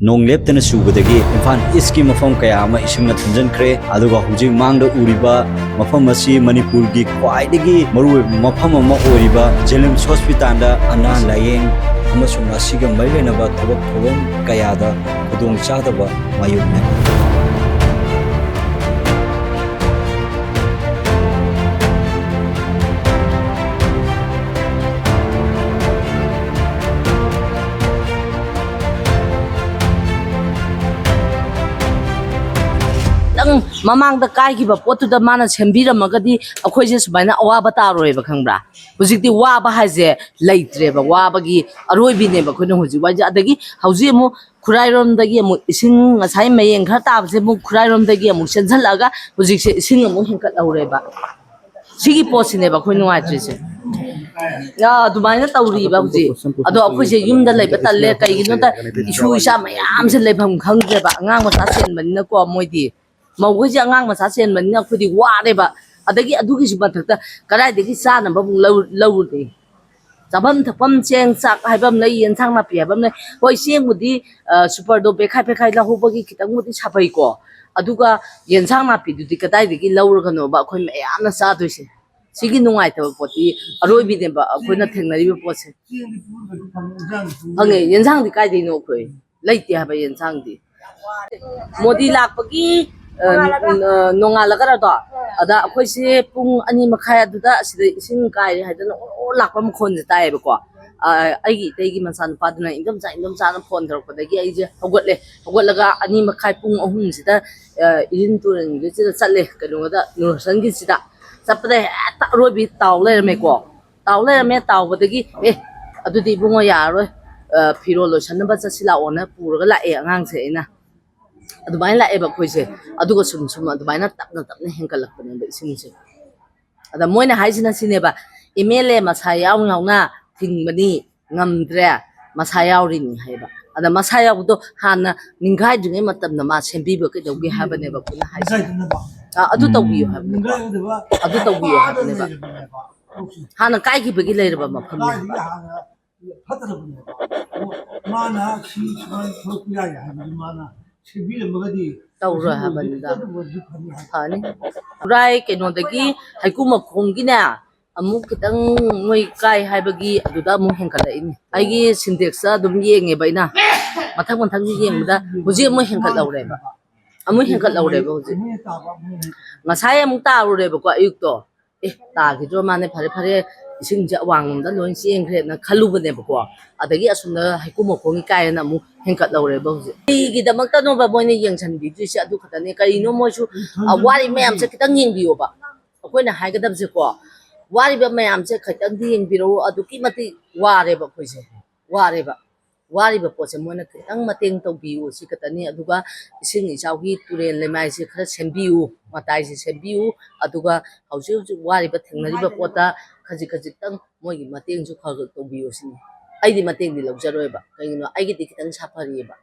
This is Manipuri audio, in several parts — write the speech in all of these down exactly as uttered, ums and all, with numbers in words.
ꯅꯣꯡ ꯂꯦꯞꯇꯅ ꯆꯨꯕꯗꯒꯤ ꯏꯝꯐꯥꯜ ꯏꯁꯀꯤ ꯃꯐꯝ ꯀꯌꯥ ꯑꯃ ꯏꯁꯤꯡꯅ ꯊꯨꯝꯖꯤꯟꯈ꯭ꯔꯦ꯫ ꯑꯗꯨꯒ ꯍꯧꯖꯤꯛ ꯃꯥꯡꯗ ꯎꯔꯤꯕ ꯃꯐꯝ ꯑꯁꯤ ꯃꯅꯤꯄꯨꯔꯒꯤ ꯈ꯭ꯋꯥꯏꯗꯒꯤ ꯃꯔꯨꯑꯣꯏꯕ ꯃꯐꯝ ꯑꯃ ꯑꯣꯏꯔꯤꯕ ꯖꯦꯅꯤꯝꯁ ꯍꯣꯁꯄꯤꯇꯥꯜꯗ ꯑꯅꯥ ꯂꯥꯌꯦꯡ ꯑꯃꯁꯨꯡ ꯑꯁꯤꯒ ꯃꯔꯤ ꯂꯩꯅꯕ ꯊꯕꯛ ꯊꯧꯔꯝ ꯀꯌꯥꯗ ꯈꯨꯗꯣꯡꯆꯥꯗꯕ ꯃꯥꯌꯣꯛꯅꯔꯤ꯫ ꯅꯪ ꯃꯃꯥꯡꯗ ꯀꯥꯏꯈꯤꯕ ꯄꯣꯠꯇꯨꯗ ꯃꯥꯅ ꯁꯦꯝꯕꯤꯔꯝꯃꯒꯗꯤ ꯑꯩꯈꯣꯏꯁꯦ ꯁꯨꯃꯥꯏꯅ ꯑꯋꯥꯕ ꯇꯥꯔꯣꯏꯕ, ꯈꯪꯕ꯭ꯔꯥ? ꯍꯧꯖꯤꯛꯇꯤ ꯋꯥꯕ ꯍꯥꯏꯁꯦ ꯂꯩꯇ꯭ꯔꯦꯕ, ꯋꯥꯕꯒꯤ ꯑꯔꯣꯏꯕꯤꯅꯦꯕ ꯑꯩꯈꯣꯏꯅ ꯍꯧꯖꯤꯛ ꯋꯥꯏꯁꯦ꯫ ꯑꯗꯒꯤ ꯍꯧꯖꯤꯛ ꯑꯃꯨꯛ ꯈꯨꯔꯥꯏꯔꯣꯝꯗꯒꯤ ꯑꯃꯨꯛ ꯏꯁꯤꯡ, ꯉꯁꯥꯏ ꯃꯌꯦꯡ ꯈꯔ ꯇꯥꯕꯁꯦ ꯑꯃꯨꯛ ꯈꯨꯔꯥꯏꯔꯣꯝꯗꯒꯤ ꯑꯃꯨꯛ ꯆꯦꯟꯁꯤꯜꯂꯛꯑꯒ ꯍꯧꯖꯤꯛꯁꯦ ꯏꯁꯤꯡ ꯑꯃꯨꯛ ꯍꯦꯟꯀꯠꯍꯧꯔꯦꯕ꯫ ꯁꯤꯒꯤ ꯄꯣꯠꯁꯤꯅꯦꯕ ꯑꯩꯈꯣꯏ ꯅꯨꯡꯉꯥꯏꯇ꯭ꯔꯤꯁꯦ꯫ ꯑꯥ, ꯑꯗꯨꯃꯥꯏꯅ ꯇꯧꯔꯤꯕ ꯍꯧꯖꯤꯛ꯫ ꯑꯗꯣ ꯑꯩꯈꯣꯏꯁꯦ ꯌꯨꯝꯗ ꯂꯩꯕ ꯇꯜꯂꯦ꯫ ꯀꯩꯒꯤꯅꯣꯗ ꯏꯁꯨ ꯏꯆꯥ ꯃꯌꯥꯝꯁꯦ ꯂꯩꯐꯝ ꯈꯪꯗ꯭ꯔꯦꯕ꯫ ꯑꯉꯥꯡ ꯃꯆꯥ ꯆꯦꯟꯕꯅꯤꯅꯀꯣ ꯃꯣꯏꯗꯤ꯫ ꯃꯧꯈꯣꯏꯁꯦ ꯑꯉꯥꯡ ꯃꯆꯥ ꯆꯦꯟꯕꯅꯤꯅ ꯑꯩꯈꯣꯏꯗꯤ ꯋꯥꯔꯦꯕ꯫ ꯑꯗꯒꯤ ꯑꯗꯨꯒꯤꯁꯨ ꯃꯊꯛꯇ ꯀꯗꯥꯏꯗꯒꯤ ꯆꯥꯅꯕ ꯑꯃꯨꯛ ꯂꯧ-, ꯂꯧꯔꯨꯅꯤ? ꯆꯥꯐꯝ ꯊꯛꯐꯝ, ꯆꯦꯡ ꯆꯥꯛ ꯍꯥꯏꯕ ꯑꯃ ꯂꯩ, ꯌꯦꯟꯁꯥꯡ ꯅꯥꯄꯤ ꯍꯥꯏꯕ ꯑꯃ ꯂꯩ꯫ ꯍꯣꯏ, ꯆꯦꯡꯕꯨꯗꯤ, ꯑ, ꯁꯨꯄꯔꯗꯣ ꯕꯦꯈꯥꯏ ꯕꯦꯈꯥꯏ ꯂꯧꯍꯧꯕꯒꯤ ꯈꯤꯇꯪꯕꯨꯗꯤ ꯁꯥꯐꯩꯀꯣ꯫ ꯑꯗꯨꯒ ꯌꯦꯟꯁꯥꯡ ꯅꯥꯄꯤꯗꯨꯗꯤ ꯀꯗꯥꯏꯗꯒꯤ ꯂꯧꯔꯒꯅꯣꯕ ꯑꯩꯈꯣꯏ ꯃꯌꯥꯝꯅ ꯆꯥꯗꯣꯏꯁꯦ? ꯁꯤꯒꯤ ꯅꯨꯡꯉꯥꯏꯇꯕ ꯄꯣꯠꯇꯤ ꯑꯔꯣꯏꯕꯤꯅꯦꯕ ꯑꯩꯈꯣꯏꯅ ꯊꯦꯡꯅꯔꯤꯕ ꯄꯣꯠꯁꯦ꯫ ꯐꯪꯉꯦ, ꯌꯦꯟꯁꯥꯡꯗꯤ ꯀꯥꯏꯗꯩꯅꯣ ꯑꯩꯈꯣꯏ? ꯂꯩꯇꯦ ꯍꯥꯏꯕ ꯌꯦꯟꯁꯥꯡꯗꯤ꯫ ꯃꯣꯗꯤ ꯂꯥꯛꯄꯒꯤ, ꯑ, ꯅꯣꯡꯉꯥꯜꯂꯒ꯫ ꯑ, ꯅꯣꯡꯉꯥꯜꯂꯒꯔꯗꯣ? ꯑꯥ꯫ ꯑꯗ ꯑꯩꯈꯣꯏꯁꯦ ꯄꯨꯡ ꯑꯅꯤ ꯃꯈꯥꯏ ꯑꯗꯨꯗ ꯑꯁꯤꯗ ꯏꯁꯤꯡ ꯀꯥꯏꯔꯦ ꯍꯥꯏꯗꯅ ꯑꯣꯔ ꯑꯣꯔ ꯂꯥꯛꯄ ꯃꯈꯣꯟꯁꯦ ꯇꯥꯏꯌꯦꯕꯀꯣ꯫ ꯑ, ꯑꯩꯒꯤ ꯏꯇꯩꯒꯤ ꯃꯆꯥꯅꯨꯄꯥꯗꯨꯅ, "ꯏꯟꯗꯣꯝꯆꯥ, ꯏꯟꯗꯣꯝꯆꯥꯅ" ꯐꯣꯟ ꯇꯧꯔꯛꯄꯗꯒꯤ ꯑꯩꯁꯦ ꯍꯧꯒꯠꯂꯦ꯫ ꯍꯧꯒꯠꯂꯒ ꯑꯅꯤ ꯃꯈꯥꯏ, ꯄꯨꯡ ꯑꯍꯨꯝꯁꯤꯗ, ꯑ, ꯏꯔꯤꯟ ꯇꯨꯔꯦꯜꯒꯤꯁꯤꯗ ꯆꯠꯂꯦ, ꯀꯩꯅꯣꯗ, ꯅꯨꯔꯁꯟꯒꯤꯁꯤꯗ꯫ ꯆꯠꯄꯗ ꯍꯦꯛꯇ ꯑꯔꯣꯏꯕꯤ ꯇꯥꯎ ꯂꯩꯔꯝꯃꯦꯀꯣ꯫ ꯇꯥꯎ ꯂꯩꯔꯝꯃꯦ꯫ ꯇꯥꯎꯕꯗꯒꯤ, "ꯑꯦ, ꯑꯗꯨꯗꯤ ꯏꯕꯨꯡꯉꯣ ꯌꯥꯔꯔꯣꯏ, ꯑ, ꯐꯤꯔꯣꯜ ꯂꯣꯏꯁꯟꯅꯕ ꯆꯠꯁꯤ ꯂꯥꯛꯑꯣꯅ" ꯄꯨꯔꯒ ꯂꯥꯛꯑꯦ ꯑꯉꯥꯡꯁꯦ ꯑꯩꯅ꯫ ꯑꯗꯨꯃꯥꯏꯅ ꯂꯥꯛꯑꯦꯕ ꯑꯩꯈꯣꯏꯁꯦ꯫ ꯑꯗꯨꯒ ꯁꯨꯝ ꯁꯨꯝ ꯑꯗꯨꯃꯥꯏꯅ ꯇꯞꯅ ꯇꯞꯅ ꯍꯦꯟꯒꯠꯂꯛꯄꯅꯦꯕ ꯏꯁꯤꯡꯁꯦ꯫ ꯑꯗ ꯃꯣꯏꯅ ꯍꯥꯏꯁꯤꯅ ꯁꯤꯅꯦꯕ, "ꯑꯦꯝ ꯑꯦꯜ ꯑꯦ ꯃꯁꯥ ꯌꯥꯎ ꯌꯥꯎꯅ ꯊꯤꯡꯕꯅꯤ, ꯉꯝꯗ꯭ꯔꯦ, ꯃꯁꯥ ꯌꯥꯎꯔꯤꯅꯤ" ꯍꯥꯏꯕ꯫ ꯑꯗ ꯃꯁꯥ ꯌꯥꯎꯕꯗꯣ ꯍꯥꯟꯅ ꯅꯤꯡꯈꯥꯏꯗ꯭ꯔꯤꯉꯩ ꯃꯇꯝꯗ ꯃꯥ ꯁꯦꯝꯕꯤꯕ ꯀꯩꯗꯧꯒꯦ ꯍꯥꯏꯕꯅꯦꯕ ꯑꯩꯈꯣꯏꯅ ꯍꯥꯏꯁꯦ꯫ ꯅꯤꯡꯈꯥꯏꯗꯅꯕ꯫ ꯑ, ꯑꯗꯨ ꯎꯝ꯫ ꯇꯧꯕꯤꯌꯨ ꯍꯥꯏꯕꯅꯦꯕ꯫ ꯅꯤꯡꯈꯥꯏꯗꯅꯕ ꯑꯗꯨ ꯇꯧꯕꯤꯌꯨ ꯍꯥꯏꯕꯅꯦꯕ꯫ ꯂꯩꯔꯕꯅꯦꯕ꯫ ꯍꯥꯟꯅ ꯀꯥꯏꯈꯤꯕꯒꯤ ꯂꯩꯔꯕ ꯃꯐꯝꯅꯦ ꯍꯥꯏꯕ꯫ ꯀꯥꯏꯗꯒꯤ ꯍꯥꯟꯅ ꯐꯠꯇ꯭ꯔꯕꯅꯦꯕ꯫ ꯑꯗꯣ ꯃꯥꯅ ꯁꯤ ꯁꯨꯃꯥꯏꯅ ꯊꯣꯛꯂꯛꯄ ꯌꯥꯏ ꯍꯥꯏꯕꯗꯤ ꯃꯥꯅ ꯁꯦꯝꯕꯤꯔꯝꯃꯒꯗꯤ ꯇꯧꯔꯣꯏ ꯍꯥꯏꯕꯅꯤꯗ꯫ ꯈꯤꯇꯪ ꯑꯣꯏꯔꯁꯨ ꯐꯅꯤ ꯍꯥꯏ꯫ ꯐꯅꯤ꯫ ꯈꯨꯔꯥꯏ ꯀꯩꯅꯣꯗꯒꯤ ꯍꯩꯀꯨ ꯃꯈꯣꯡꯒꯤꯅꯦ, ꯑꯃꯨꯛ ꯈꯤꯇꯪ ꯃꯣꯏ ꯀꯥꯏ ꯍꯥꯏꯕꯒꯤ ꯑꯗꯨꯗ ꯑꯃꯨꯛ ꯍꯦꯟꯒꯠꯂꯛꯏꯅꯤ꯫ ꯑꯩꯒꯤ ꯁꯤꯟꯇꯦꯛꯁꯇ ꯑꯗꯨꯝ ꯌꯦꯡꯉꯦꯕ ꯑꯩꯅ, ꯃꯊꯪ ꯃꯊꯪ ꯌꯦꯡꯕꯗ ꯍꯧꯖꯤꯛ ꯑꯃꯨꯛ ꯍꯦꯟꯒꯠꯍꯧꯔꯦꯕ꯫ ꯑꯃꯨꯛ ꯍꯦꯟꯒꯠꯍꯧꯔꯦꯕ ꯍꯧꯖꯤꯛ꯫ ꯉꯁꯥꯏ ꯑꯃꯨꯛ ꯇꯥꯔꯨꯔꯦꯕꯀꯣ ꯑꯌꯨꯛꯇꯣ꯫ ꯑꯦ, ꯇꯥꯈꯤꯗ꯭ꯔꯣ ꯃꯥꯅꯦ, ꯐꯔꯦ ꯐꯔꯦ, ꯏꯁꯤꯡꯁꯦ ꯑꯋꯥꯡꯂꯣꯝꯗ ꯂꯣꯏ ꯆꯦꯟꯈ꯭ꯔꯦꯅ ꯈꯜꯂꯨꯕꯅꯦꯕꯀꯣ꯫ ꯑꯗꯒꯤ ꯑꯁꯣꯝꯗ ꯍꯩꯀꯨ ꯃꯈꯣꯡꯒꯤ ꯀꯥꯏꯅ ꯑꯃꯨꯛ ꯍꯦꯟꯀꯠꯍꯧꯔꯦꯕ ꯍꯧꯖꯤꯛ꯫ ꯀꯩꯒꯤꯗꯃꯛꯇꯅꯣꯕ ꯃꯣꯏꯅ ꯌꯦꯡꯁꯤꯟꯕꯤꯗ꯭ꯔꯤꯁꯦ? ꯑꯗꯨ ꯈꯛꯇꯅꯦ꯫ ꯀꯔꯤꯅꯣ ꯃꯣꯏꯁꯨ, ꯑ, ꯋꯥꯔꯤ ꯃꯌꯥꯝꯁꯦ ꯈꯤꯇꯪ ꯌꯦꯡꯕꯤꯌꯣꯕ꯫ ꯑꯩꯈꯣꯏꯅ ꯍꯥꯏꯒꯗꯕꯁꯦꯀꯣ, ꯋꯥꯔꯤꯕ ꯃꯌꯥꯝꯁꯦ ꯈꯤꯇꯪꯗꯤ ꯌꯦꯡꯕꯤꯔꯛꯎ꯫ ꯑꯗꯨꯛꯀꯤ ꯃꯇꯤꯛ ꯋꯥꯔꯦꯕ ꯑꯩꯈꯣꯏꯁꯦ, ꯋꯥꯔꯦꯕ꯫ ꯋꯥꯔꯤꯕ ꯄꯣꯠꯁꯦ ꯃꯣꯏꯅ ꯈꯤꯇꯪ ꯃꯇꯦꯡ ꯇꯧꯕꯤꯌꯨ, ꯁꯤ ꯈꯛꯇꯅꯤ꯫ ꯑꯗꯨꯒ ꯏꯁꯤꯡ ꯏꯆꯥꯎꯒꯤ ꯇꯨꯔꯦꯜ ꯂꯩꯃꯥꯏꯁꯦ ꯈꯔ ꯁꯦꯝꯕꯤꯌꯨ, ꯃꯇꯥꯏꯁꯦ ꯁꯦꯝꯕꯤꯌꯨ꯫ ꯑꯗꯨꯒ ꯍꯧꯖꯤꯛ ꯍꯧꯖꯤꯛ ꯋꯥꯔꯤꯕ ꯊꯦꯡꯅꯔꯤꯕ ꯄꯣꯠꯇ ꯈꯖꯤꯛ ꯈꯖꯤꯛꯇꯪ ꯃꯣꯏꯒꯤ ꯃꯇꯦꯡꯁꯨ ꯈꯔ ꯈꯔ ꯇꯧꯕꯤꯌꯨ ꯁꯤꯅꯤ꯫ ꯑꯩꯗꯤ ꯃꯇꯦꯡꯗꯤ ꯂꯧꯖꯔꯣꯏꯕ, ꯀꯩꯒꯤꯅꯣ, ꯑꯩꯒꯤꯗꯤ ꯈꯤꯇꯪ ꯁꯥꯐꯔꯤꯑꯕ,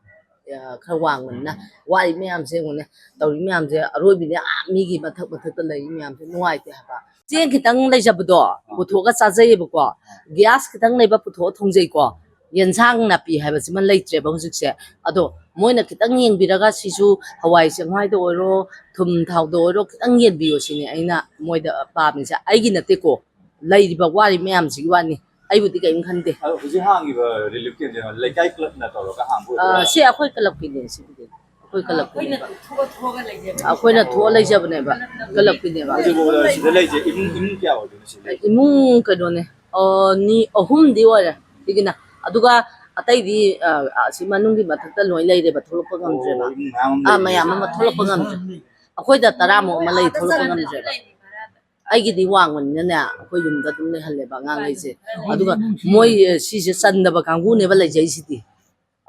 ꯑ, ꯈꯔ ꯋꯥꯡꯕꯅꯤꯅ꯫ ꯋꯥꯔꯤ ꯃꯌꯥꯝꯁꯦ ꯌꯦꯡꯉꯨꯅꯦ, ꯇꯧꯔꯤ ꯃꯌꯥꯝꯁꯦ ꯑꯔꯣꯏꯕꯤꯅꯦ꯫ ꯑꯥ, ꯃꯤꯒꯤ ꯃꯊꯛ ꯃꯊꯛꯇ ꯂꯩꯔꯤ ꯃꯌꯥꯝꯁꯦ ꯅꯨꯡꯉꯥꯏꯇꯦ ꯍꯥꯏꯕ꯫ ꯆꯦꯡ ꯈꯤꯇꯪ ꯂꯩꯖꯕꯗꯣ ꯄꯨꯊꯣꯛꯑꯒ ꯆꯥꯖꯩꯌꯦꯕꯀꯣ, ꯒ꯭ꯌꯥꯁ ꯈꯤꯇꯪ ꯂꯩꯕ ꯄꯨꯊꯣꯛꯑ ꯊꯣꯡꯖꯩꯀꯣ꯫ ꯌꯦꯟꯁꯥꯡ ꯅꯥꯄꯤ ꯍꯥꯏꯕꯁꯤꯃ ꯂꯩꯇ꯭ꯔꯦꯕ ꯍꯧꯖꯤꯛꯁꯦ꯫ ꯑꯗꯣ ꯃꯣꯏꯅ ꯈꯤꯇꯪ ꯌꯦꯡꯕꯤꯔꯒ ꯁꯤꯁꯨ ꯍꯋꯥꯏ ꯆꯦꯡꯋꯥꯏꯗ ꯑꯣꯏꯔꯣ, ꯊꯨꯝ ꯊꯥꯎꯗ ꯑꯣꯏꯔꯣ, ꯈꯤꯇꯪ ꯌꯦꯡꯕꯤꯌꯣ ꯁꯤꯅꯤ ꯑꯩꯅ ꯃꯣꯏꯗ ꯄꯥꯝꯃꯤꯁꯦ꯫ ꯑꯩꯒꯤ ꯅꯠꯇꯦꯀꯣ, ꯂꯩꯔꯤꯕ ꯋꯥꯔꯤ ꯃꯌꯥꯝꯁꯤꯒꯤ ꯋꯥꯅꯤ꯫ ꯑꯩꯕꯨꯗꯤ ꯀꯔꯤꯝ ꯈꯟꯗꯦ꯫ ꯑꯗꯣ ꯍꯧꯖꯤꯛ ꯍꯥꯡꯉꯤꯕ ꯔꯤꯂꯤꯐ ꯀꯦꯝꯁꯦ ꯂꯩꯀꯥꯏ ꯀ꯭ꯂꯕꯅ ꯇꯧꯔꯒ ꯍꯥꯡꯕ ꯑꯣꯏꯗꯣꯏꯔꯥ? ꯑ, ꯁꯤ ꯑꯩꯈꯣꯏ ꯀ꯭ꯂꯕꯀꯤꯅꯦ ꯁꯤꯕꯨꯗꯤ꯫ ꯑꯩꯈꯣꯏ ꯀ꯭ꯂꯕꯀꯤꯅꯦꯕ꯫ ꯑꯩꯈꯣꯏꯅ ꯊꯣꯛꯑ ꯂꯩꯖꯕꯅꯦꯕ, ꯀ꯭ꯂꯕꯀꯤꯅꯦꯕ꯫ ꯍꯧꯖꯤꯛꯐꯥꯎꯕꯗ ꯁꯤꯗ ꯂꯩꯁꯦ ꯏꯃꯨꯡ, ꯏꯃꯨꯡ ꯀꯌꯥ ꯑꯣꯏꯗꯣꯏꯅꯣ ꯁꯤꯗ ꯂꯩꯁꯦ? ꯏꯃꯨꯡ ꯀꯩꯅꯣꯅꯦ, ꯑ, ꯅꯤ, ꯑꯍꯨꯝꯗꯤ ꯑꯣꯏꯔꯦ ꯁꯤꯒꯤꯅ꯫ ꯑꯗꯨꯒ ꯑꯇꯩꯗꯤ, ꯑ, ꯑ, ꯁꯤ ꯃꯅꯨꯡꯒꯤ ꯃꯊꯛꯇ ꯂꯣꯏ ꯂꯩꯔꯦꯕ, ꯊꯣꯛꯂꯛꯄ ꯉꯝꯗ꯭ꯔꯦꯕ꯫ ꯑꯣ, ꯏꯃꯨꯡ ꯃꯌꯥꯝ ꯑꯃ ꯑꯥ, ꯂꯩꯔꯦ꯫ ꯃꯌꯥꯝ ꯑꯃ ꯊꯣꯛꯂꯛꯄ ꯉꯝꯗ꯭ꯔꯦ꯫ ꯑꯩꯈꯣꯏꯗ ꯇꯔꯥꯃꯨꯛ ꯑꯃ ꯂꯩ, ꯊꯣꯛꯂꯛꯄ ꯉꯝꯗ꯭ꯔꯦꯕ꯫ ꯑꯩꯒꯤꯗꯤ ꯋꯥꯡꯕꯅꯤꯅꯅꯦ, ꯑꯩꯈꯣꯏ ꯌꯨꯝꯗ ꯑꯗꯨꯝ ꯂꯩꯍꯜꯂꯦꯕ ꯑꯉꯥꯡꯈꯩꯁꯦ꯫ ꯑꯗꯨꯒ ꯃꯣꯏ, ꯑ, ꯁꯤꯁꯦ ꯆꯟꯗꯕ ꯀꯥꯡꯕꯨꯅꯦꯕ ꯂꯩꯖꯩꯁꯤꯗꯤ꯫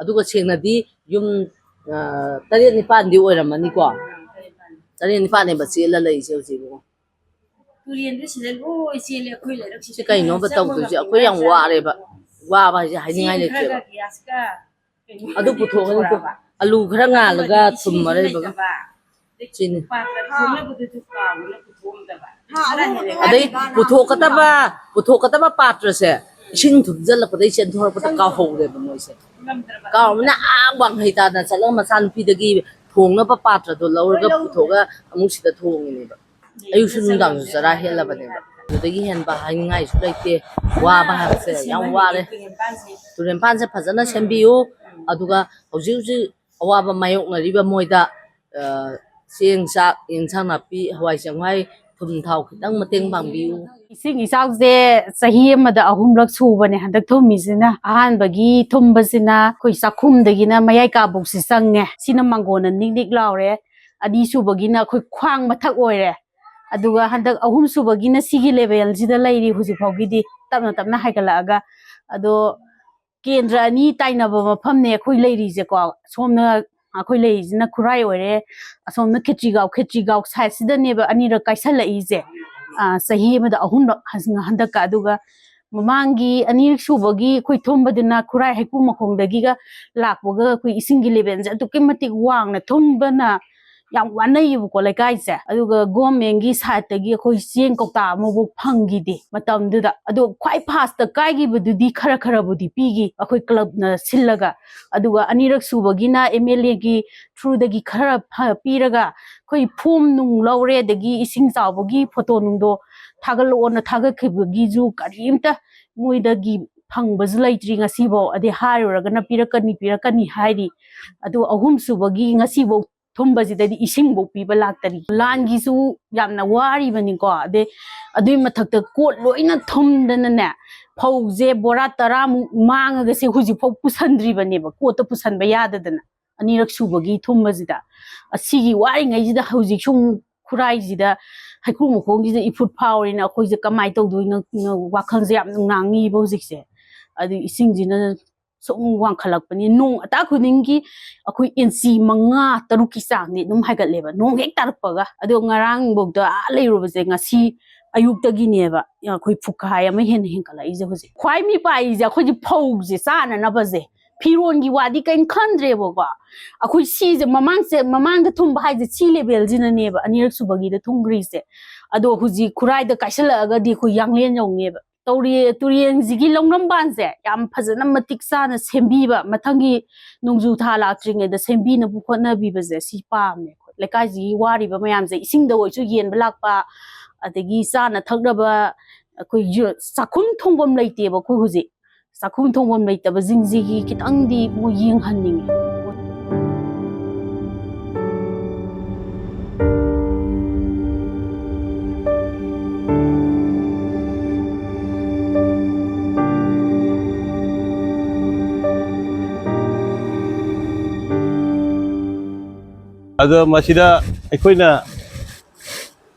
ꯑꯗꯨꯒ ꯁꯦꯡꯅꯗꯤ ꯌꯨꯝ, ꯑ, ꯇꯔꯦꯠ ꯅꯤꯄꯥꯟꯗꯤ ꯑꯣꯏꯔꯝꯃꯅꯤꯀꯣ꯫ ꯇꯔꯦꯠ ꯅꯤꯄꯥꯟꯅꯦꯕ ꯆꯦꯜꯂ ꯂꯩꯔꯤꯁꯦ ꯍꯧꯖꯤꯛ ꯏꯕꯨꯡꯉꯣ꯫ ꯇꯨꯔꯦꯟꯗ ꯁꯤꯗ ꯂꯣꯏ ꯆꯦꯜꯂꯦ ꯑꯩꯈꯣꯏ ꯂꯩꯔꯛꯁꯤꯗ꯫ ꯁꯤ ꯀꯩꯅꯣꯕ ꯇꯧꯗꯣꯏꯁꯦ? ꯑꯩꯈꯣꯏ ꯌꯥꯝ ꯋꯥꯔꯦꯕ꯫ ꯋꯥꯕ ꯍꯥꯏꯁꯦ ꯍꯥꯏꯅꯤꯡꯉꯥꯏ ꯆꯦꯡ ꯈꯔꯒ ꯂꯩꯇ꯭ꯔꯦꯕ꯫ ꯒ꯭ꯌꯥꯁꯀ ꯀꯩꯅꯣ ꯑꯗꯨ ꯄꯨꯊꯣꯛꯑꯅꯤꯀꯣ꯫ ꯄꯨꯊꯣꯔꯛꯑꯕ꯫ ꯑꯂꯨ ꯈꯔ ꯉꯥꯜꯂꯒ ꯑꯗꯨꯒ ꯊꯨꯝ ꯏꯁꯤꯡꯁꯨ ꯑꯔꯩꯕꯒ꯫ ꯂꯩꯇꯕ꯫ ꯆꯤꯅꯤ꯫ ꯄꯥꯇ꯭ꯔ ꯊꯣꯡꯅꯕꯗꯨꯁꯨ ꯀꯥꯎꯗꯅ ꯄꯨꯊꯣꯛꯑꯝꯗꯕ꯫ ꯍꯥ, ꯑꯗꯨ ꯑꯗꯩ ꯄꯨꯊꯣꯛꯀꯗꯕ, ꯄꯨꯊꯣꯛꯀꯗꯕ ꯄꯥꯇ꯭ꯔꯁꯦ ꯏꯁꯤꯡ ꯊꯨꯝꯖꯤꯜꯂꯛꯄꯗꯒꯤ ꯆꯦꯟꯊꯣꯔꯛꯄꯗ ꯀꯥꯎꯍꯧꯔꯦꯕ ꯃꯣꯏꯁꯦ꯫ ꯀꯥꯎꯔꯕꯅꯤꯅ ꯑꯥ ꯋꯥꯡꯈꯩ ꯇꯥꯅ ꯆꯠꯂꯒ ꯃꯆꯥꯅꯨꯄꯤꯗꯒꯤ ꯊꯣꯡꯅꯕ ꯄꯥꯇ꯭ꯔꯗꯣ ꯂꯧꯔꯒ ꯄꯨꯊꯣꯛꯑꯒ ꯑꯃꯨꯛ ꯁꯤꯗ ꯊꯣꯡꯉꯤꯅꯦꯕ꯫ ꯑꯌꯨꯛꯁꯨ ꯅꯨꯡꯗꯥꯡꯁꯨ ꯆꯔꯥ ꯍꯦꯜꯂꯕꯅꯦꯕ꯫ ꯑꯗꯨꯗꯒꯤ ꯍꯦꯟꯕ ꯍꯥꯏꯅꯤꯡꯉꯥꯏꯁꯨ ꯂꯩꯇꯦ꯫ ꯋꯥꯕ ꯍꯥꯏꯕꯁꯦ ꯌꯥꯝ ꯋꯥꯔꯦ꯫ ꯇꯨꯔꯦꯟ ꯃꯄꯥꯟꯁꯦ ꯐꯖꯅ ꯁꯦꯝꯕꯤꯌꯨ꯫ ꯑꯗꯨꯒ ꯍꯧꯖꯤꯛ ꯍꯧꯖꯤꯛ ꯑꯋꯥꯕ ꯃꯥꯌꯣꯛꯅꯔꯤꯕ ꯃꯣꯏꯗ, ꯑ, ꯆꯦꯡ, ꯆꯥꯛ, ꯌꯦꯟꯁꯥꯡ ꯅꯥꯄꯤ, ꯍꯋꯥꯏ ꯆꯦꯡꯋꯥꯏ, ꯊꯨꯝ, ꯊꯥꯎ ꯈꯤꯇꯪ ꯃꯇꯦꯡ ꯄꯥꯡꯕꯤꯌꯨ꯫ ꯏꯁꯤꯡ ꯏꯆꯥꯎꯁꯦ ꯆꯍꯤ ꯑꯃꯗ ꯑꯍꯨꯝꯂꯛ ꯁꯨꯕꯅꯦ ꯍꯟꯗꯛ ꯊꯨꯝꯃꯤꯁꯤꯅ꯫ ꯑꯍꯥꯟꯕꯒꯤ ꯊꯨꯝꯕꯁꯤꯅ ꯑꯩꯈꯣꯏ ꯆꯥꯛꯈꯨꯝꯗꯒꯤꯅ ꯃꯌꯥꯏ ꯀꯥꯕꯨꯛꯁꯤ ꯆꯪꯉꯦ꯫ ꯁꯤꯅ ꯃꯥꯡꯒꯣꯟꯅ ꯅꯤꯛ ꯅꯤꯛ ꯂꯥꯎꯔꯦ꯫ ꯑꯅꯤꯁꯨꯕꯒꯤꯅ ꯑꯩꯈꯣꯏ ꯈ꯭ꯋꯥꯡ ꯃꯊꯛ ꯑꯣꯏꯔꯦ꯫ ꯑꯗꯨꯒ ꯍꯟꯗꯛ ꯑꯍꯨꯝꯁꯨꯕꯒꯤꯅ ꯁꯤꯒꯤ ꯂꯦꯚꯦꯜꯁꯤꯗ ꯂꯩꯔꯤ ꯍꯧꯖꯤꯛ ꯐꯥꯎꯒꯤꯗꯤ, ꯇꯞꯅ ꯇꯞꯅ ꯍꯥꯏꯒꯠꯂꯛꯑꯒ꯫ ꯑꯗꯣ ꯀꯦꯟꯗ꯭ꯔ ꯑꯅꯤ ꯇꯥꯏꯅꯕ ꯃꯐꯝꯅꯦ ꯑꯩꯈꯣꯏ ꯂꯩꯔꯤꯁꯦꯀꯣ꯫ ꯁꯣꯝꯅ ꯑꯩꯈꯣꯏ ꯂꯩꯔꯤꯁꯤꯅ ꯈꯨꯔꯥꯏ ꯑꯣꯏꯔꯦ, ꯑꯁꯣꯝꯅ ꯈꯦꯇ꯭ꯔꯤꯒꯥꯎ, ꯈꯦꯇ꯭ꯔꯤꯒꯥꯎ ꯁꯥꯏꯠꯁꯤꯗꯅꯦꯕ ꯑꯅꯤꯔꯛ ꯀꯥꯏꯁꯜꯂꯛꯏꯁꯦ, ꯑ, ꯆꯍꯤ ꯑꯃꯗ ꯑꯍꯨꯝꯂꯛ ꯍꯟ-, ꯍꯟꯗꯛꯀ꯫ ꯑꯗꯨꯒ ꯃꯃꯥꯡꯒꯤ ꯑꯅꯤꯔꯛ ꯁꯨꯕꯒꯤ ꯑꯩꯈꯣꯏ ꯊꯨꯝꯕꯗꯨꯅ ꯈꯨꯔꯥꯏ ꯍꯩꯀꯨ ꯃꯈꯣꯡꯗꯒꯤꯒ ꯂꯥꯛꯄꯒ ꯑꯩꯈꯣꯏ ꯏꯁꯤꯡꯒꯤ ꯂꯦꯚꯦꯜꯁꯦ ꯑꯗꯨꯛꯀꯤ ꯃꯇꯤꯛ ꯋꯥꯡꯅ ꯊꯨꯝꯕꯅ ꯌꯥꯝ ꯋꯥꯅꯩꯌꯦꯕꯀꯣ ꯂꯩꯀꯥꯏꯁꯦ꯫ ꯑꯗꯨꯒ ꯒꯣꯔꯃꯦꯟꯒꯤ ꯁꯥꯏꯠꯇꯒꯤ ꯑꯩꯈꯣꯏ ꯆꯦꯡ ꯀꯧꯇꯥ ꯑꯃꯐꯥꯎ ꯐꯪꯈꯤꯗꯦ ꯃꯇꯝꯗꯨꯗ꯫ ꯑꯗꯣ ꯈ꯭ꯋꯥꯏ ꯐꯥꯁꯇ ꯀꯥꯏꯈꯤꯕꯗꯨꯗꯤ ꯈꯔ ꯈꯔꯕꯨꯗꯤ ꯄꯤꯈꯤ ꯑꯩꯈꯣꯏ ꯀ꯭ꯂꯕꯅ ꯁꯤꯜꯂꯒ꯫ ꯑꯗꯨꯒ ꯑꯅꯤꯔꯛ ꯁꯨꯕꯒꯤꯅ ꯑꯦꯝ ꯑꯦꯜ ꯑꯦꯒꯤ ꯊ꯭ꯔꯨꯗꯒꯤ ꯈꯔ ꯐ-, ꯄꯤꯔꯒ ꯑꯩꯈꯣꯏ ꯐꯣꯝ ꯅꯨꯡ ꯂꯧꯔꯦ, ꯑꯗꯒꯤ ꯏꯁꯤꯡ ꯆꯥꯎꯕꯒꯤ ꯐꯣꯇꯣ ꯅꯨꯡꯗꯣ ꯊꯥꯒꯠꯂꯛꯑꯣꯅ ꯊꯥꯒꯠꯈꯤꯕꯒꯤꯁꯨ ꯀꯔꯤꯝꯇ ꯃꯣꯏꯗꯒꯤ ꯐꯪꯕꯁꯨ ꯂꯩꯇ꯭ꯔꯤ ꯉꯁꯤꯐꯥꯎ꯫ ꯑꯗꯩ ꯍꯥꯏꯔꯨꯔꯒꯅ ꯄꯤꯔꯛꯀꯅꯤ, ꯄꯤꯔꯛꯀꯅꯤ ꯍꯥꯏꯔꯤ꯫ ꯑꯗꯨ ꯑꯍꯨꯝ ꯁꯨꯕꯒꯤ ꯉꯁꯤꯐꯥꯎ ꯊꯨꯝꯕꯁꯤꯗꯗꯤ ꯏꯁꯤꯡꯐꯧ ꯄꯤꯕ ꯂꯥꯛꯇꯔꯤ꯫ ꯂꯥꯟꯒꯤꯁꯨ ꯌꯥꯝꯅ ꯋꯥꯔꯤꯕꯅꯤꯀꯣ꯫ ꯑꯗꯩ ꯑꯗꯨꯏ ꯃꯊꯛꯇ ꯀꯣꯠ ꯂꯣꯏꯅ ꯊꯨꯝꯗꯅꯅꯦ, ꯐꯧꯁꯦ ꯕꯣꯔꯥ ꯇꯔꯥꯃꯨꯛ ꯃꯥꯡꯉꯒ ꯁꯤ ꯍꯧꯖꯤꯛꯐꯥꯎ ꯄꯨꯁꯟꯗ꯭ꯔꯤꯕꯅꯦꯕ, ꯀꯣꯠꯇ ꯄꯨꯁꯟꯕ ꯌꯥꯗꯗꯅ꯫ ꯑꯅꯤꯔꯛ ꯁꯨꯕꯒꯤ ꯊꯨꯝꯕꯁꯤꯗ꯫ ꯑꯁꯤꯒꯤ ꯋꯥꯔꯤꯉꯩꯁꯤꯗ ꯍꯧꯖꯤꯛꯁꯨ ꯑꯃꯨꯛ ꯈꯨꯔꯥꯏꯁꯤꯗ, ꯍꯩꯀ꯭ꯔꯨ ꯃꯈꯣꯡꯁꯤꯗ ꯏꯐꯨꯠ ꯐꯥꯎꯔꯦꯅ ꯑꯩꯈꯣꯏꯁꯦ ꯀꯃꯥꯏꯅ ꯇꯧꯗꯣꯏꯅꯣ, ꯋꯥꯈꯜꯁꯦ ꯌꯥꯝ ꯉꯥꯡꯉꯤꯕ ꯍꯧꯖꯤꯛꯁꯦ꯫ ꯑꯗꯨ ꯏꯁꯤꯡꯁꯤꯅ ꯁꯨꯝ ꯋꯥꯡꯈꯠꯂꯛꯄꯅꯤ꯫ ꯅꯣꯡ ꯑꯇꯥ ꯈꯨꯗꯤꯡꯒꯤ ꯑꯩꯈꯣꯏ ꯏꯟꯆꯤ ꯃꯉꯥ ꯇꯔꯨꯛꯀꯤ ꯆꯥꯡꯗꯤ ꯑꯗꯨꯝ ꯍꯥꯏꯒꯠꯂꯦꯕ, ꯅꯣꯡ ꯍꯦꯛ ꯇꯥꯔꯛꯄꯒ꯫ ꯑꯗꯣ ꯉꯔꯥꯡꯐꯧꯗ ꯑꯥ ꯂꯩꯔꯨꯕꯁꯦ ꯉꯁꯤ ꯑꯌꯨꯛꯇꯒꯤꯅꯦꯕ ꯑꯩꯈꯣꯏ ꯐꯨꯀꯥꯏ ꯑꯃ ꯍꯦꯟꯅ ꯍꯦꯟꯒꯠꯂꯛꯏꯁꯦ꯫ ꯍꯧꯖꯤꯛ ꯈ꯭ꯋꯥꯏ ꯃꯤꯄꯥꯏꯔꯤꯁꯦ ꯑꯩꯈꯣꯏꯒꯤ ꯐꯧꯁꯦ ꯆꯥꯅꯅꯕꯁꯦ, ꯐꯤꯔꯣꯟꯒꯤ ꯋꯥꯗꯤ ꯀꯔꯤꯝ ꯈꯟꯗ꯭ꯔꯦꯕꯀꯣ꯫ ꯑꯩꯈꯣꯏ ꯁꯤꯁꯦ ꯃꯃꯥꯡꯁꯦ, ꯃꯃꯥꯡꯗ ꯊꯨꯝꯕ ꯍꯥꯏꯁꯦ ꯁꯤ ꯂꯦꯚꯦꯜꯁꯤꯅꯅꯦꯕ ꯑꯅꯤꯔꯛ ꯁꯨꯕꯒꯤꯗ ꯊꯨꯝꯈ꯭ꯔꯤꯁꯦ꯫ ꯑꯗꯣ ꯍꯧꯖꯤꯛ ꯈꯨꯔꯥꯏꯗ ꯀꯥꯏꯁꯜꯂꯛꯑꯒꯗꯤ ꯑꯩꯈꯣꯏ ꯌꯥꯡꯂꯦꯟ ꯌꯧꯅꯦꯕ꯫ ꯇꯧꯔꯦ, ꯇꯨꯔꯦꯟꯁꯤꯒꯤ ꯂꯧꯅꯝꯕꯥꯟꯁꯦ ꯌꯥꯝ ꯐꯖꯅ ꯃꯇꯤꯛ ꯆꯥꯅ ꯁꯦꯝꯕꯤꯕ, ꯃꯊꯪꯒꯤ ꯅꯣꯡꯖꯨ ꯊꯥ ꯂꯥꯛꯇ꯭ꯔꯤꯉꯩꯗ ꯁꯦꯝꯕꯤꯅꯕ ꯍꯣꯠꯅꯕꯤꯕꯁꯦ ꯁꯤ ꯄꯥꯝꯃꯦ꯫ ꯑꯩꯈꯣꯏ ꯂꯩꯀꯥꯏꯁꯤꯒꯤ ꯋꯥꯔꯤꯕ ꯃꯌꯥꯝꯁꯦ ꯏꯁꯤꯡꯗ ꯑꯣꯏꯁꯨ ꯌꯦꯟꯕ ꯂꯥꯛꯄ, ꯑꯗꯒꯤ ꯆꯥꯅ ꯊꯛꯅꯕ ꯑꯩꯈꯣꯏ ꯌꯨ-, ꯆꯥꯛꯈꯨꯝ ꯊꯣꯡꯐꯝ ꯂꯩꯇꯦꯕ ꯑꯩꯈꯣꯏ ꯍꯧꯖꯤꯛ꯫ ꯆꯥꯛꯈꯨꯝ ꯊꯣꯡꯐꯝ ꯂꯩꯇꯕꯁꯤꯡꯁꯤꯒꯤ ꯈꯤꯇꯪꯗꯤ ꯃꯣꯏ ꯌꯦꯡꯍꯟꯅꯤꯡꯉꯦ꯫ ꯑꯗꯣ ꯃꯁꯤꯗ ꯑꯩꯈꯣꯏꯅ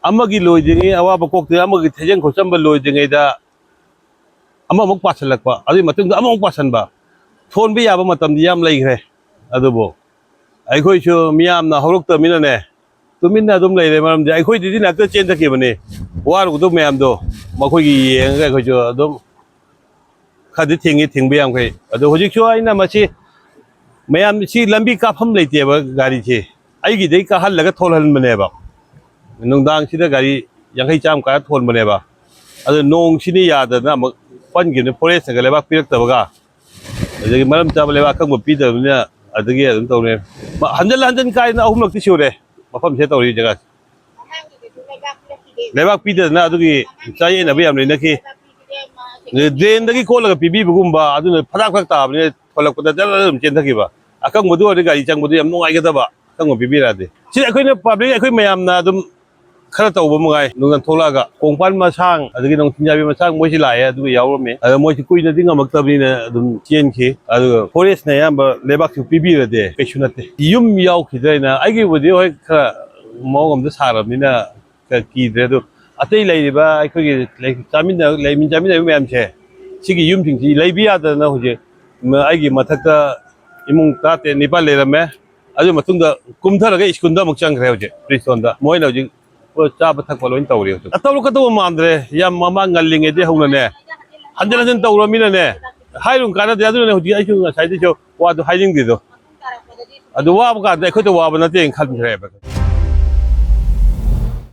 ꯑꯃꯒꯤ ꯂꯣꯏꯗ꯭ꯔꯤꯉꯩ ꯑꯋꯥꯕ ꯀꯣꯛꯇ꯭ꯔꯤꯉꯩ, ꯑꯃꯒꯤ ꯊꯩꯖꯪ ꯈꯣꯠꯆꯟꯕ ꯂꯣꯏꯗ꯭ꯔꯤꯉꯩꯗ ꯑꯃꯃꯨꯛ ꯄꯥꯁꯤꯜꯂꯛꯄ, ꯑꯗꯨꯒꯤ ꯃꯇꯨꯡꯗ ꯑꯃꯃꯨꯛ ꯄꯥꯁꯤꯟꯕ, ꯊꯣꯟꯕ ꯌꯥꯕ ꯃꯇꯝꯗꯤ ꯌꯥꯝ ꯂꯩꯈ꯭ꯔꯦ꯫ ꯑꯗꯨꯕꯨ ꯑꯩꯈꯣꯏꯁꯨ ꯃꯤꯌꯥꯝꯅ ꯍꯧꯔꯛꯇꯕꯅꯤꯅꯅꯦ, ꯇꯨꯃꯤꯟꯅ ꯑꯗꯨꯝ ꯂꯩꯔꯦ꯫ ꯃꯔꯝꯗꯤ ꯑꯩꯈꯣꯏꯗꯗꯤ ꯉꯥꯛꯇ ꯆꯦꯟꯊꯈꯤꯕꯅꯤ, ꯋꯥꯔꯨꯕꯗꯣ ꯃꯌꯥꯝꯗꯣ ꯃꯈꯣꯏꯒꯤ ꯌꯦꯡꯉꯒ ꯑꯩꯈꯣꯏꯁꯨ ꯑꯗꯨꯝ ꯈꯔꯗꯤ ꯊꯤꯡꯉꯤ, ꯊꯤꯡꯕ ꯌꯥꯝꯈꯩ꯫ ꯑꯗꯣ ꯍꯧꯖꯤꯛꯁꯨ ꯑꯩꯅ ꯃꯁꯤ, ꯃꯌꯥꯝ ꯁꯤ ꯂꯝꯕꯤ ꯀꯥꯞꯐꯝ ꯂꯩꯇꯦꯕ ꯒꯥꯔꯤꯁꯦ, ꯑꯩꯒꯤꯗꯩ ꯀꯥꯍꯜꯂꯒ ꯊꯣꯜꯍꯟꯕꯅꯦꯕ꯫ ꯅꯨꯡꯗꯥꯡꯁꯤꯗ ꯒꯥꯔꯤ ꯌꯥꯡꯈꯩ ꯆꯥꯝꯃ ꯀꯥꯔ ꯊꯣꯟꯕꯅꯦꯕ꯫ ꯑꯗꯨ ꯅꯣꯡꯁꯤꯅ ꯌꯥꯗꯗꯅ ꯑꯃꯨꯛ ꯄꯟꯈꯤꯕꯅꯤ, ꯐꯣꯔꯦꯁꯅꯒ ꯂꯩꯕꯥꯛ ꯄꯤꯔꯛꯇꯕꯒ, ꯑꯗꯒꯤ ꯃꯔꯝ ꯆꯥꯕ ꯂꯩꯕꯥꯛ ꯑꯀꯪꯕ ꯄꯤꯗꯕꯅꯤꯅ ꯑꯗꯒꯤ ꯑꯗꯨꯝ ꯇꯧꯔꯦ꯫ ꯃ-, ꯍꯟꯖꯜ ꯍꯟꯖꯟ ꯀꯥꯏꯗꯅ ꯑꯍꯨꯝꯂꯛꯇꯤ ꯁꯨꯔꯦ ꯃꯐꯝꯁꯤꯗ ꯇꯧꯔꯤ ꯖꯒꯥꯁꯦ꯫ ꯂꯩꯕꯥꯛ ꯄꯤꯗꯗꯅ ꯑꯗꯨꯒꯤ ꯆꯌꯦꯠꯅꯕ ꯌꯥꯝ ꯂꯩꯅꯈꯤ꯫ ꯗ꯭ꯔꯦꯟꯗꯒꯤ ꯀꯣꯠꯂꯒ ꯄꯤꯕꯤꯕꯒꯨꯝꯕ, ꯑꯗꯨꯅ ꯐꯔꯥꯛ ꯐꯔꯛ ꯇꯥꯕꯅꯤꯅ ꯊꯣꯂꯛꯄꯗ ꯖꯔ ꯖꯔ ꯑꯗꯨꯝ ꯆꯦꯟꯊꯈꯤꯕ꯫ ꯑꯀꯪꯕꯗꯨ ꯑꯣꯏꯔꯗꯤ ꯒꯥꯔꯤ ꯆꯪꯕꯗꯨ ꯌꯥꯝ ꯅꯨꯡꯉꯥꯏꯒꯗꯕ, ꯑꯀꯪꯕ ꯄꯤꯕꯤꯔꯛꯑꯗꯤ꯫ ꯁꯤꯗꯤ ꯑꯩꯈꯣꯏꯅ ꯄꯥꯕ꯭ꯂꯤꯛ, ꯑꯩꯈꯣꯏ ꯃꯌꯥꯝꯅ ꯑꯗꯨꯝ ꯈꯔ ꯇꯧꯕ ꯃꯉꯥꯏ꯫ ꯅꯨꯡꯗꯥꯡ ꯊꯣꯛꯂꯛꯑꯒ ꯀꯣꯡꯄꯥꯟ ꯃꯁꯥꯡ, ꯑꯗꯒꯤ ꯅꯣꯡꯊꯤꯟꯖꯥꯕꯤ ꯃꯁꯥꯡ ꯃꯣꯏꯁꯤ ꯂꯥꯛꯑꯦ, ꯑꯗꯨꯒ ꯌꯥꯎꯔꯝꯃꯦ꯫ ꯑꯗ ꯃꯣꯏꯁꯤ ꯀꯨꯏꯅꯗꯤ ꯉꯝꯃꯛꯇꯕꯅꯤꯅ ꯑꯗꯨꯝ ꯆꯦꯟꯈꯤ꯫ ꯑꯗꯨꯒ ꯐꯣꯔꯦꯁꯅ ꯑꯌꯥꯝꯕ ꯂꯩꯕꯥꯛꯁꯨ ꯄꯤꯕꯤꯔꯗꯤ ꯀꯩꯁꯨ ꯅꯠꯇꯦ꯫ ꯌꯨꯝ ꯌꯥꯎꯈꯤꯗ꯭ꯔꯦꯅ ꯑꯩꯒꯤꯕꯨꯗꯤ ꯍꯣꯏ ꯈꯔ ꯃꯑꯣꯡ ꯑꯃꯗ ꯁꯥꯔꯕꯅꯤꯅ ꯀ-, ꯀꯤꯗ꯭ꯔꯦ꯫ ꯑꯗꯨ ꯑꯇꯩ ꯂꯩꯔꯤꯕ ꯑꯩꯈꯣꯏꯒꯤ ꯂꯩ-, ꯆꯥꯃꯤꯟꯅ-, ꯂꯩꯃꯤꯟ ꯆꯥꯃꯤꯟꯅꯔꯤꯕ ꯃꯌꯥꯝꯁꯦ, ꯁꯤꯒꯤ ꯌꯨꯝꯁꯤꯡꯁꯤ ꯂꯩꯕ ꯌꯥꯗꯗꯅ ꯍꯧꯖꯤꯛ ꯃ-, ꯑꯩꯒꯤ ꯃꯊꯛꯇ ꯏꯃꯨꯡ ꯇꯔꯥꯇꯔꯦꯠ ꯅꯤꯄꯥꯜ ꯂꯩꯔꯝꯃꯦ꯫ ꯑꯗꯨ ꯃꯇꯨꯡꯗ ꯀꯨꯝꯊꯔꯒ ꯁ꯭ꯀꯨꯜꯗ ꯑꯃꯨꯛ ꯆꯪꯈ꯭ꯔꯦ ꯍꯧꯖꯤꯛ, ꯄ꯭ꯔꯤꯁꯇꯣꯟꯗ꯫ ꯃꯣꯏꯅ ꯍꯧꯖꯤꯛ ꯆꯥꯕ ꯊꯛꯄ ꯂꯣꯏ ꯇꯧꯔꯤ ꯍꯧꯖꯤꯛ꯫ ꯇꯧꯔꯛꯀꯗꯧꯕ ꯃꯥꯟꯗ꯭ꯔꯦ꯫ ꯌꯥꯝ ꯃꯃꯥꯡ ꯉꯜꯂꯤꯉꯩꯗꯒꯤ ꯍꯧꯅꯅꯦ, ꯍꯟꯖꯤꯟ ꯍꯟꯖꯤꯟ ꯇꯧꯔꯃꯤꯅꯅꯦ, ꯍꯥꯏꯔꯨ ꯀꯥꯟꯅꯗꯦ꯫ ꯑꯗꯨꯅꯅꯦ ꯍꯧꯖꯤꯛ ꯑꯩꯁꯨ ꯉꯁꯥꯏꯗꯩꯁꯨ ꯋꯥꯗꯣ ꯍꯥꯏꯅꯤꯡꯗ꯭ꯔꯤꯗꯣ꯫ ꯑꯗꯨ ꯋꯥꯕ ꯀꯥꯟꯗ ꯑꯩꯈꯣꯏꯗ ꯋꯥꯕ ꯅꯠꯇꯦꯅ ꯈꯟꯈ꯭ꯔꯦꯕ꯫